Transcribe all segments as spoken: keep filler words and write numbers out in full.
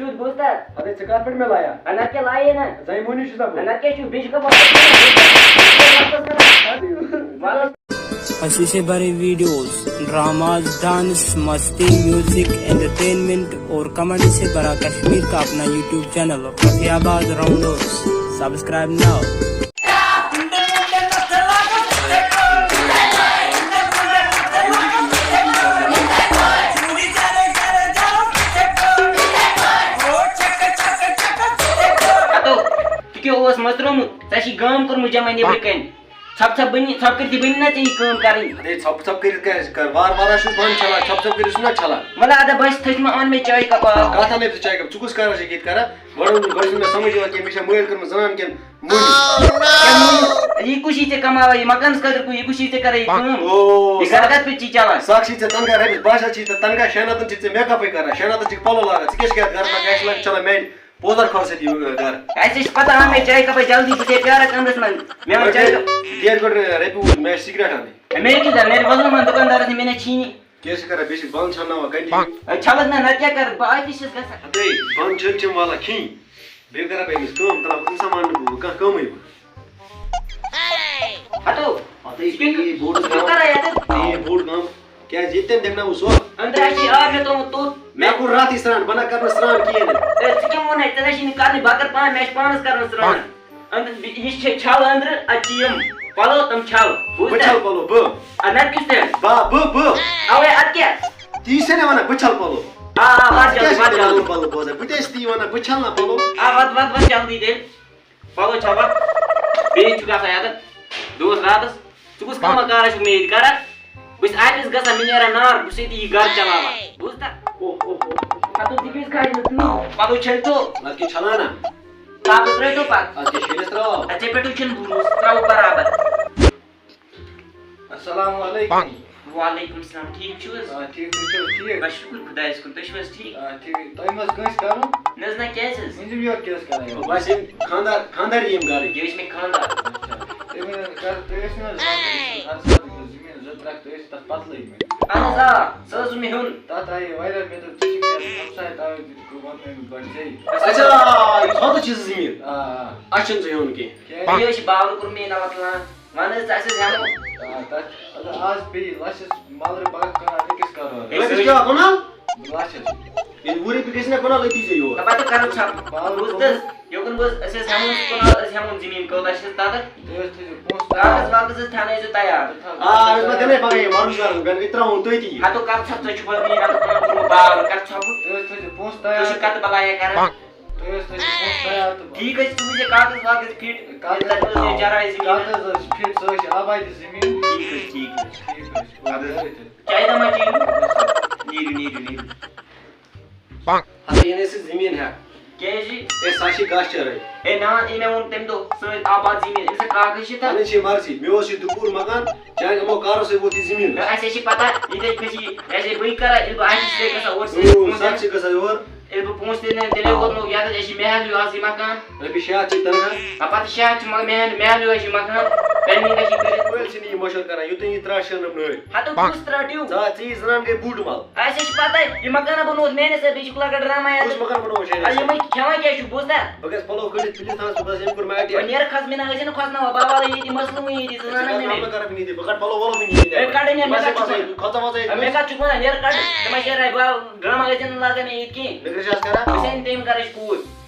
چھُ بوٗزتھا؟ اَدے ژٕ کَتھ پٮ۪ٹھ مےٚ لایان؟ اَدٕ نَتہٕ کیٛاہ لایے نہ؟ زَے مونی چھُس دَپان۔ اَدٕ نَتہٕ کیٛاہ چھُ؟ بیٚیہِ چھُکھ واپَس کران؟ اَدٕ واپَس کران۔ واپَس۔ ہسہِ چھِ بڑے ویڈیوز، ڈراماز، ڈانس، مستی، میوزک، انٹرٹینمنٹ اور کمنٹ سے بھرا کشمیر کا اپنا یوٹیوب چینل رفیع آباد راؤنڈرز۔ سبسکرائب ناؤ۔ ہتو، ژٕ کیٛاہ اوس مٔژرومُت؟ ژےٚ چھی گام کوٚرمُت جمع نیٚبرٕ کنہِ۔ ژھۄپہٕ ژھۄپہٕ بٔنی، ژھۄپہٕ کٔرِتھ بٔنی نا ژےٚ یہِ کٲم کَرٕنۍ۔ ہے، ژھۄپہٕ ژھۄپہٕ کٔرِتھ کیٛازِ کَرٕ؟ وارٕ وارٕ ہا چھُس بانہٕ چھَلان، ژھۄپہٕ ژھۄپہٕ کٔرِتھ چھُس نا چھَلان۔ وَلہٕ اَدٕ بہٕ چھُس تھٔج مہ اَن مےٚ چایہِ کَپ اَکھ۔ کَتھ اَنَے ژٕ چایہِ کَپ؟ ژٕ کُس کَران چھَکھ ییٚتہِ کَران؟ گۄڈٕ ووٚن، گۄڈٕ چھُنہٕ مےٚ سَمٕجھ یِوان کینٛہہ، مےٚ چھا مٲلۍ کٔرمٕژ زَنان کِنہٕ مٔنٛزۍ؟ کیٛاہ مٔنٛزۍ؟ یہِ کُس یی ژےٚ کَماوان یہِ مَکانَس خٲطرٕ؟ یہِ کُس یی ژےٚ کَران یہِ کٲم؟ او، یہِ گَرٕ کَتھ پٮ۪ٹھ چھی چَلان؟ سَکھ چھی ژےٚ تَنخواہ رۄپیَس باہ شیٚتھ چھی ژےٚ تَنخواہ، شےٚ نَتَن چھِکھ ژےٚ میک اَپٕے کَران، شےٚ نَتَن چھِکھ پَلو لاگان، ژٕ کیٛاہ چھِکھ یَتھ گَرَس منٛز؟ کیٛاہ چھِ لَگان چَلان میٛانہِ پوزر کھۄر سۭتۍ یہِ گَرٕ۔ اَسہِ چھِ پَتہ، اَن مےٚ چاے کَپَے جلدی، بہٕ چھُسے پیاران کَمرَس منٛز۔ مےٚ اَن چاے کَپ۔ گیٹ گۄڈٕ رۄپیہِ وُہ، مےٚ چھِ سِگریٹ اَنٕنۍ۔ ہے، مےٚ کیٛاہ زَن، مےٚ وَنُن وۄنۍ دُکاندارَس، مےٚ نہ چھی نہٕ۔ کیٛاہ چھِ کَران؟ بیٚیہِ چھِ بانہٕ چھَلناوان continue۔ ہے، چھَلَکھ نہ، نَتہٕ کیٛاہ کَرٕ بہٕ؟ آفِس چھُس گژھان۔ ہَتٕے، بانہٕ چھٔلۍ چھٔلۍ والان کھیٚنۍ۔ بیٚیہِ کَران بہٕ أمِس کٲم، تَلہٕ بہٕ اِنسان ماننہٕ بہٕ کانٛہہ کٲمٕے وۄنۍ۔ ہَتو، ہَتٕے، ژٕ کیٛاہ، یی بوٚڑ ژٕ کیٛاہ کٲم۔ کَران یَتَتھ؟ یی بوٚڑ کٲم۔ کیٛازِ ییٚتہِ تہِ دیکھناوُس سُہ۔ أنٛدرٕ ہا چھِ آب مےٚ تھوٚمُت توٚت۔ مےٚ کوٚر راتھٕے سرٛان، بہٕ نہ کرٕ نہٕ سرٛان کِہیٖنۍ نہٕ۔ اے، ژٕ کیٛاہ ووٚنَے؟ ژےٚ نہ چھِ نہٕ کرنٕے، بہٕ کَرٕ پانہٕ، مےٚ چھِ پانَس کرُن سرٛان۔ أنٛدرٕ، یہِ چھِ چھَل أنٛدرٕ، اَتہِ چھِ یِم پَلو، تِم چھَل۔ بوٗزتھا؟ بہٕ چھَل پَلو، بہٕ۔ اَدٕ نَتہٕ کُس تیٚلہِ؟ بہٕ، بہٕ، بہٕ۔ اَوَے اَدٕ کیٛاہ؟ تی چھےٚ نہ وَنان، بہٕ چھَل پَلو۔ آ، آ، وَتھ ژٕ کیٛاہ جلدی، چھَکھ وَتھ مےٚ جلدی۔ پَلو، پَلو بوزان؟ بہٕ تہِ ٲسۍ تی وَنان، بہٕ چھَل نہ پَلو۔ آ، وَتھ، وَتھ، وَتھ جلدی تیٚلہِ۔ پَلو چھَل وَتھ۔ بیٚیہِ چھُ گژھان یَتَتھ دۄہَس راتَس۔ ژٕ کُس کٲمہ کارا چھُکھ مےٚ ییٚتہِ کران؟ بہٕ چھُس آفِس گژھان، مےٚ نیران نار، بہٕ چھُس ییٚتی یہِ گرٕ چلاوان۔ بوٗزتھا؟ اوہ، اوہ، اوہ، اوہ۔ ہتہٕ ژٕ کیٛازِ کھاے نہٕ ژٕ؟ پلو چھٔلۍ تو۔ نتہٕ کیٛاہ چھلان نا؟ پاپس ترٛٲے تو پتہٕ۔ ادٕ کیٛاہ شیٖنس ترٛاوو؟ ادٕ ژےٚ پٮ۪ٹھ چھُنہٕ بروسہٕ، ترٛاوو برابر۔ السلام علیکم۔ وعلیکم السلام، ٹھیٖک چھِو حظ؟ آ، ٹھیٖک، تُہۍ چھِو حظ ٹھیٖک؟ بس شُکُر خۄدایَس کُن، تُہۍ چھِو حظ ٹھیٖک؟ آ، ٹھیٖک۔ تۄہہِ ما حظ کٲنٛسہِ کَرُن؟ نہ حظ، نہ، کیٛازِ حظ؟ ؤنِو یورٕ کیٛاہ حظ کَران یورٕ؟ بس یِم خانٛدار، خانٛدار یِم گَرٕکۍ۔ یہِ حظ چھِ مےٚ خانٛدار۔ اچھا۔ تُہۍ ؤنِو حظ، کَر-، تُہۍ ٲسِو نہ حظ وَنان، ہر ساتہٕ یُس زٔمیٖن زٕ ترٛکھ، تُہۍ ٲسِو تَتھ پَتہٕ لٔگۍ مٕتۍ۔ اَہَن حظ، آ، سُہ حظ اوس مےٚ ہیوٚن۔ تَتھ آیے واریاہ، مےٚ دوٚپ، ژٕ چھُکھ مےٚ ہمساے، تَوَے دیُت ووٚن مےٚ أمِس گۄڈٕ ژےٚ۔ اچھا، یہِ تھوٚو ژےٚ چھِ زٔمیٖن؟ آ، آ۔ اَسہِ چھُنہٕ ژےٚ ہیوٚن کینٛہہ۔ کیٛازِ؟ یہِ حظ چھِ باورٕ کوٚرمُت مےٚ نَوَتھ لَچھ۔ وَن حظ، ژٕ اَسہِ حظ ہٮ۪مو۔ آ، تَتھ، اَدٕ آز پیٚیہِ لَچھَس مَلرِ، پَگاہ کٕنان أکِس کَرورَس۔ ہے، رۄپیَس کیٛاہ کٕنان؟ لَچھَس۔ ییٚلہِ وُہ رۄپیہِ گژھِ نہ کٕنان، أتی ژےٚ یور۔ دَپان تہٕ کَرُن چھا؟ بَلہٕ بوٗزتھٕ حظ، یوٚکُن بوز، أسۍ حظ ہٮ۪مو، أسۍ کٕنو، أسۍ ہٮ۪مون زٔمیٖن کوٗتاہ چھِ اَسہِ تَتَتھ؟ تُہۍ حظ تھٲیزیو پونٛسہٕ کاغذ تیار۔ واغذ حظ تھاونٲیزیو تیار۔ آ، أسۍ ما دِنَے پَگاہ یہِ مَرُن شَرُن، گَرِ أتۍ ترٛاوُن تٔتی۔ ہَتو کَر ژھۄپ، ژٕ چھُکھ وَنان یہِ رَٹُن پَنُن کوٚرمُت باغ، کَر ژھۄپہٕ۔ تُہۍ حظ تھٲیزیو پونٛسہٕ تیار۔ ژٕ چھُکھ کَتھ بَلایا کَران؟ تُہۍ حظ تھٲیزیو پونٛسہٕ تیار تہٕ بَس۔ ٹھیٖک حظ چھُ، ژٕ وٕچھ یہِ کاغذ واغذ فِٹ، ٹھیٖک، تَتہِ منٛز یہِ چرٲے زٔمیٖن۔ کاغذ حظ چھِ فِٹ، سُہ حظ چھِ آبادی زٔمیٖن۔ ٹھیٖک حظ، ٹھیٖک حظ۔ ٹھیٖک حظ چھُ۔ اَدٕ حظ أتھۍ۔ چایہِ دما چیٚیِو۔ نیٖرِو، نیٖرِو، نیٖرِو۔ ہَتہٕ یہِ نَے سُہ زٔمیٖن ہٮ۪کھ۔ کیٛازِ؟ ہے، سۄ چھِ گاسہٕ چرٲے۔ ہے، نہ، یہِ مےٚ ووٚن تَمہِ دۄہ، سٲنۍ آباد زٔمیٖن، أمِس چھا کاغذ چھِ تَتھ؟ اَنٕنۍ چھِ مرضی۔ مےٚ اوس یہِ دُپوٗر مکان، چانہِ یِمو کارو سۭتۍ ووت یہِ زٔمیٖنَس۔ ہے، اَسہِ حظ چھِ پَتہ، ییٚتہِ حظ کھٔژ یہِ، یہِ حظ چھِ بٕے کران، ییٚلہِ بہٕ اَتہِ چھُس ژےٚ گژھان اورٕ ژےٚ اۭں، پونٛسہٕ سۄ تہِ چھِ گژھان یور۔ ییٚلہِ بہٕ پونٛسہٕ تہِ نِمہٕ، تیٚلے ووت نہٕ یَتھ، أسۍ چھِ محل ہیوٗ آز یہِ مکان۔ رۄپیہِ شےٚ ہَتھ چھِ تنخواہ۔ آ، پَتہٕ شےٚ ہَتھ چھِ مَ-، محل، محل ہیوٗ اَسہِ یہِ مکان۔ پینلِنٛگ اَسہِ یہِ کٔرِتھ۔ وۄنۍ چھِنہٕ یہِ مَشوَرٕ کَران، یُتُے یہِ ترٛٹھ شیرنہٕ نٲلۍ۔ ہَتہٕ کُس ترٛٹھ ہیوٗ؟ ژٕ، ژٕ یہِ زنان گٔے بوٗٹہٕ مَل۔ اَسہِ حظ چھِ پَتَے، یہِ مکان ہا بَنووُتھ میٛانہِ سۭتۍ، بیٚیہِ چھُکھ لَگان ڈرٛاما یَتھ۔ کُس مَکان بَنووُتھ ژےٚ؟ آ، یِمَے کھٮ۪وان کیٛاہ چھُکھ، بوٗزتھا؟ بہٕ گژھٕ پَلو کٔڑِتھ پِلِس تھانَس، بہٕ گژھٕ ییٚمہِ کوٚر مےٚ اَٹیک۔ وۄنۍ نیرٕ کھَس، مےٚ نہ ٲسۍ نہٕ کھۄژناوان، بہٕ ہاوالَے ییٚتہِ مسلہٕ وۄنۍ ییٚتہِ زنانَن کَتہِ نِمے۔ کَرٕ بہٕ کِہیٖنۍ تہِ؟ بہٕ کَڑٕ پَلو وَلو وٕنی ییٚتہِ۔ ہے، کَڑٕے مےٚ، مےٚ مےٚ کَتہِ کَتہِ چھُ چھُ وَنان؟ کھۄژان وۄژان ییٚتہِ؟ ہے، مےٚ کَتہِ چھُ وَنان؟ نیرٕ کَڑٕ، ژٕ ما شیرے بہٕ ڈرٛاما گژھِ نہٕ لاگان مےٚ ییٚتہِ کِہیٖنۍ۔ نٔگرٕ چھِ حظ کَران؟ بہٕ چھَس أمۍ تٔمۍ کَرٕچ کوٗر۔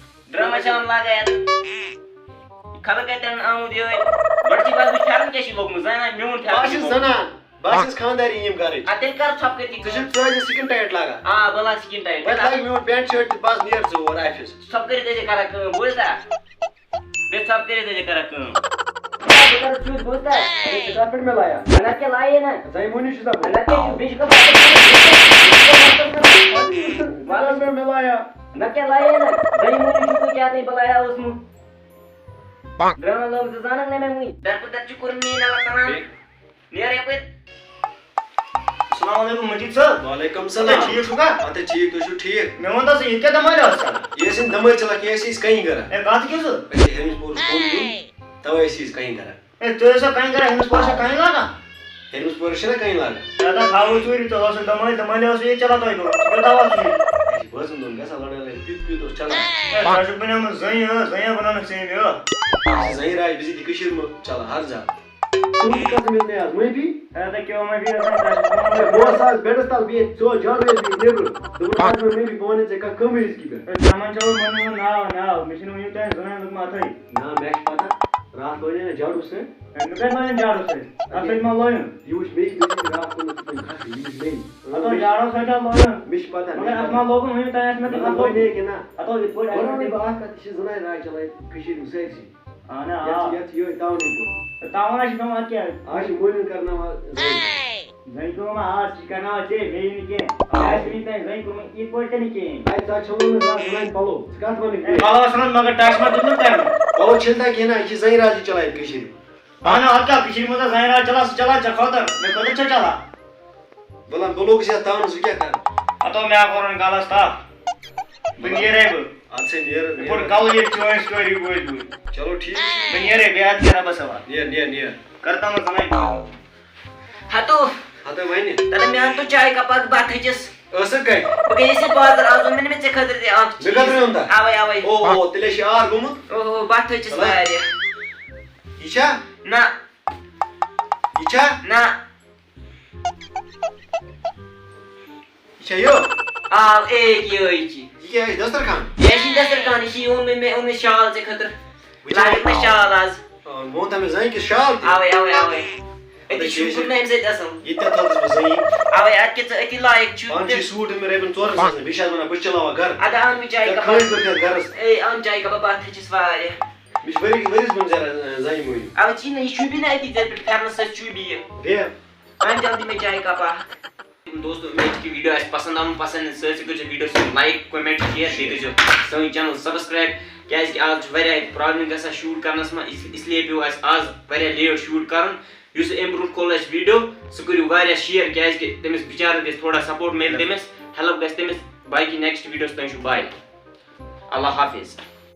ڈرٛاما چھِ یِوان لاگان یَتھ۔ خبر کَتہِ آمُت یِہوٚے۔ گۄڈٕ چھِ پَتہٕ وٕچھ پھٮ۪رَن کیٛاہ چھِ لوٚگمُت، زَنان میون پھٮ۪رَن بہٕ چھُس چھِ لوٚگمُت۔ زَنان، بہٕ چھُس خانٛداری ییٚمہِ گَرٕچ۔ اَدٕ تیٚلہِ کَر ژھۄپہٕ کٔرِتھ یہِ ژٕ کٲم؟ چھُکھ، ژٕ ٲسۍ زِ skin tight لاگان۔ آ، بہٕ لاگہٕ skin tight۔ وۄنۍ لاگہِ میون pant shirt تہِ، بَس نیر ژٕ اور آفِس۔ ژھۄپہٕ کٔرِتھ ٲسۍ زِ کَران کٲم، بوٗزتھا؟ بیٚیہِ ژھۄپہٕ کٔرِتھ ٲسۍ زِ کَران کٲم۔ بہٕ کَرٕ ژٕ بوٗزتھا؟ اَدٕ ژٕ کَتھ پٮ۪ٹھ مےٚ لایان؟ نَتہٕ کیٛاہ لایے نہ؟ زَے مونی چھُس دَپان۔ نَتہٕ کیٛاہ چھُ؟ بیٚیہِ چھُکھ وَلہٕ مےٚ، مےٚ لایان۔ نَتہٕ کیٛاہ لایے نہ؟ زَے مونی چھُس بہٕ کیٛاہ تام بَلایا اوسمُت۔ ڈرٛاما لوگ زٕ زانَکھ نہ مےٚ وٕنہِ۔ درکُن تَتہِ چھُ کوٚرمُت مےٚ نہ وَتھ وَنان۔ بیٚیہِ؟ نیر یَپٲرۍ۔ السلام علیکم مجید صٲب۔ وعلیکم السلام۔ اَدٕ ٹھیٖک چھُکھا؟ اَدٕ ٹھیٖک، تُہۍ چھِو ٹھیٖک؟ مےٚ وَن تہٕ ژٕ، ییٚتہِ کیٛاہ دَمٲلۍ ٲس ژےٚ؟ یہِ ٲسۍ نہٕ دَمٲلۍ چَلان کینٛہہ، أسۍ ٲسۍ کَنہِ گَرا۔ ہے، کَتھ کیٛاہ ژٕ؟ أسۍ چھِ ہیٚمِس پوٚرُس کُن دیُن، تَوَے ٲسۍ أسۍ کَنہِ گَرا۔ ہے، تُہۍ ٲسوا کَنہِ گَرا، ہیٚمِس پوٚرُس چھا کَنہِ لاگان؟ ہیٚمِس پوٚرُس چھِنہ کَنہِ لاگان۔ ہے، تَتھ تھاوو ژوٗرِ، تُہۍ اوسُو دَمٲلۍ، دَمٲلۍ ٲسوٕ ییٚتہِ چَلان تۄہہِ دۄہَس۔ تُہۍ کیٛاہ تھاوان ژوٗرِ؟ بٲژن دۄن گژھان لڑٲے لڑٲے، پیُت پیُت اوس چلان۔ اے، ژٕ چھُکھ بنیومُت زٔنۍ، اۭں، زٔنۍ ہا بناونَکھ ژٕ أمۍ، اۭں۔ اَسہِ چھِ زٔنۍ راج بِزی تہِ کٔشیٖرِ منٛز چلان ہر زیادٕ۔ تُہُنٛد قسم ییٚلہِ تۄہہِ آز معٲفی۔ ہے، تۄہہِ کیٛاہ معٲفی آسان، تۄہہِ چھُ پانہٕ ہے، بہٕ اوسُس آز بیڈَس تل بِہِتھ، ژٕ اوس جھاڑوٗ یَتھ بِہِتھ نیٚبرٕ۔ دوٚپُن، "اَتھ منٛز معٲفی، بہٕ وَنَے ژےٚ کانٛہہ کٲمٕے یِژھ کہِ پٮ۪ٹھ۔" ہے، تِمَن چھَلو مےٚ نہٕ ناو، ناو، مےٚ چھُنہٕ وٕنیُک تام زنانہِ لوٚگمُت اَتھَے۔ نہ، مےٚ چھِ پَتہ، راتھ لویے مےٚ جھاڑوٗ سۭتۍ۔ ہے، مےٚ کَتہِ لویُن جھاڑوٗ سۭتۍ؟ اَتھ سۭتۍ ما لویُن؟ یہِ وٕچھ مےٚ، یہِ وٕچھ راتھ کوٚرمُت تِم کھَسٕنۍ، یہِ وٕچھ مےٚ۔ ہَتو جھاڑوٗ سۭتۍ ہا لویُن۔ مےٚ چھِ پَتہ، مگر مےٚ چھِ اَتھ پَتہ۔ ما لوگُن وٕنیُک تام، اَتھ مےٚ تہِ مطلب، اَتھ لوگُن۔ وۄنۍ نے کہِ نہ؟ ہَتو یِتھ پٲٹھۍ وَنو اَسہِ نہٕ بہٕ اَکھ کَتھ، یہِ چھِ زنانہِ راے چَلان ییٚتہِ کٔشیٖرِ منٛز سٲرسٕے۔ اَہَن حظ، یَتھ آ۔ چھِ، یَتھ چھِ یِہوٚے تاوَن ییٚتہِ۔ تاوَن حظ چھِ تھاوُن اَتھ کیٛاہ؟ زَنہِ۔ زَنہِ کٲم آز چھِ کرناوان ژےٚ، مےٚ یی نہٕ کینٛہہ۔ آ۔ اَسہِ چھِ وٕنیُک تام زَنہِ کوٚرمُت یِتھ پٲٹھۍ تہِ نہٕ کِہیٖنۍ۔ اَتہِ ژٕ ہا چھَلو نہٕ زانٛہہ زَنانہِ پَلو۔ ژٕ کَتھ وَنَکھ ہے، مےٚ؟ پَلو آسَن حظ، مگر ٹَچ ما دیُتمُت تَمہِ؟ پَلو چھِل تَتہِ کینٛہہ نہ، یہِ چھِ زَنہِ راجی چَلان ییٚتہِ کٔشیٖرِ منٛز۔ اَہَن حظ، اَدٕ کیٛاہ کٔشیٖرِ منٛز حظ زَنہِ راج چَلان، سُہ چَلان ژےٚ خٲطرٕ، مےٚ خٲطرٕ چھا چَلان؟ بہٕ لَن-، بہٕ لوٚگُس یَتھ تاونَس، وۄنۍ کیٛاہ کَرٕ؟ ہَتو مےٚ ہا کوٚرُن غلط تَتھ۔ بہٕ نیرَے بہٕ۔ اَدٕ سا نیر، یِتھ نیر۔ پٲٹھۍ کَلہٕ ییٚتہِ چٲنۍ story بوزِ بہٕ۔ چلو ٹھیٖک چھُ۔ بہٕ نیرَے، بیٚیہِ اَدٕ کیٛاہ رَبَس حوالہٕ۔ نیر، نیر، نیر۔ کَر تامَتھ زَنَے۔ ہَتو۔ ہَتو وَنہِ۔ تَلہٕ مےٚ اَن تہٕ چاے کَپ اَکھ بَتہٕ ہیٚچِس۔ ٲسٕکھ کَتہِ؟ بہٕ گٔیَس یہِ بازر، آز اوٚن مےٚ نہٕ مےٚ ژےٚ خٲطرٕ تہِ اَکھ مےٚ خٲطرٕ چیٖز۔ اوٚن تَتھ؟ اَوَے، اَوَے۔ او، او، تیٚلے چھِ آر گوٚمُت۔ او، او، بَتہٕ ہیٚچِس چلو۔ واریاہ۔ یہِ چھا؟ نہ۔ یہِ چھا؟ نہ۔ یہِ چھا یہِ؟ آ، اے، یہِ، یہِ چھِ۔ یہِ کیٛاہ، یہِ چھِ دسترخان؟ یہِ چھِنہٕ دسترخان، یہِ چھِ، یہِ اوٚن مےٚ، مےٚ اوٚن مےٚ شال ژےٚ خٲطرٕ۔ وٕچھ حظ۔ لایق مےٚ شال آز۔ آ، ووٚن تَمہِ زَنہِ کہِ شال تہِ۔ اَوَے، اَوَے، اَوَے۔ أتی اَدٕ چھُنہٕ کیٛاہ کوٚر مےٚ اَمہِ سۭتۍ اَصٕل۔ یہِ تہِ تھٲوٕس بہٕ زٔنی۔ اَوَے، اَدٕ کیٛاہ ژٕ أتی لایق چھُ پانہٕ تہِ۔ چھُے سوٗٹ دیُتمُت رۄپیَن ژورَن ساسَن، بیٚیہِ چھِ اَتھ وَنان، بہٕ چھُس چَلاوان گَرٕ۔ اَدٕ اَن مےٚ چایہِ ژےٚ کَپ۔ خٲلۍ کوٚر کیٛاہ گَرَس؟ اے، اَن چایہِ کَپ، بَتہٕ ہیٚچِس واریاہ۔ مےٚ چھِ ؤری، ؤرِیَس منٛز زینان، زَنہِ مٔہنِو۔ اَوَے چھی نہ، یہِ چھُے بیٚیہِ نہ أتی ژےٚ پٮ۪ٹھ پھٮ۪رنَس سۭتۍ چھُے بیٚیہِ۔ بیٚیہِ؟ اَن جلدی مےٚ چایہِ کَپ اَکھ۔ دوستو، مےٚ چھِ کہِ video آسہِ پَسنٛد آمُت، پَسنٛد یِنہٕ سۭتۍ سۭتۍ کٔرۍ زیو video سۭتۍ like، comment، share، بیٚیہِ کٔرۍ زیو سٲنۍ channel subscribe، کیٛازِکہِ آز چھِ واریاہ problem گژھان shoot کَرنَس منٛز، اس، اس لیے پیوٚو اَسہِ آز واریاہ late shoot کَرُن۔ یُس أمۍ برونٛٹھ کھول اَسہِ video، سُہ کٔرِو واریاہ share، کیٛازِکہِ تٔمِس بِچارَس گژھِ تھوڑا support میلہِ تٔمِس، help گژھِ تٔمِس۔ باقٕے next videoس تام چھُ bye۔ اللہ حافظ۔